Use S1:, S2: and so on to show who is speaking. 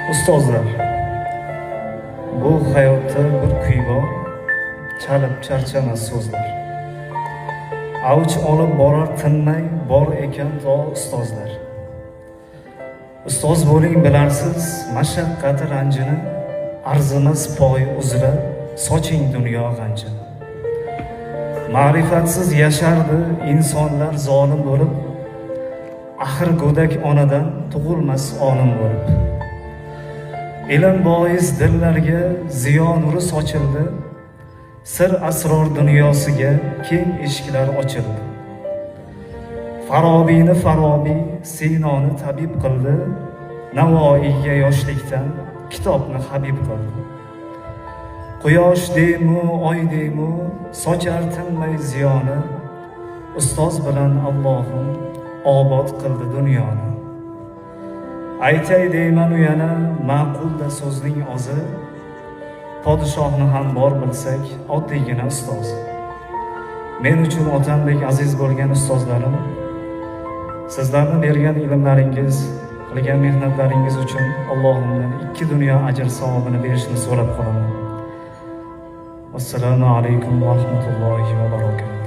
S1: Ustozlar, bu hayotda bir kuy bor, chalib charchamas so'zlar. Avj olib borar tinmay, bor ekan to ustozlar. Ustoz bo'ling, bilarsiz mashaqqati, ranjini, arzimas poy uzra soching dunyo g'anjini. Ma'rifatsiz yashardi insonlar zolim bo'lib, axir go'dak onadan tug'ilmas olim bo'lib. Ilm bois dillarga ziyo nuri sochildi, sir asror dunyosiga keng eshiklar ochildi. Farobiyni Farobiy, Sinoni tabib qildi, Navoiyga yoshlikdan kitobni habib qildi. Quyosh deymu, oy deymu, sochar tinmay ziyoni, ustoz bilan Allohim obod qildi dunyoni. Aytay deyman u yana, ma'qulda so'zning ozi, podshohni ham bor bilsak oddiygina ustoz. Men uchun otamdek aziz bo'lgan ustozlarim, sizlarni bergan ilmlaringiz, qilgan mehnatlaringiz uchun Allohimdan ikki dunyo ajr savobini berishini so'rab qolaman. Assalomu alaykum va rahmatullohi va barakatuh.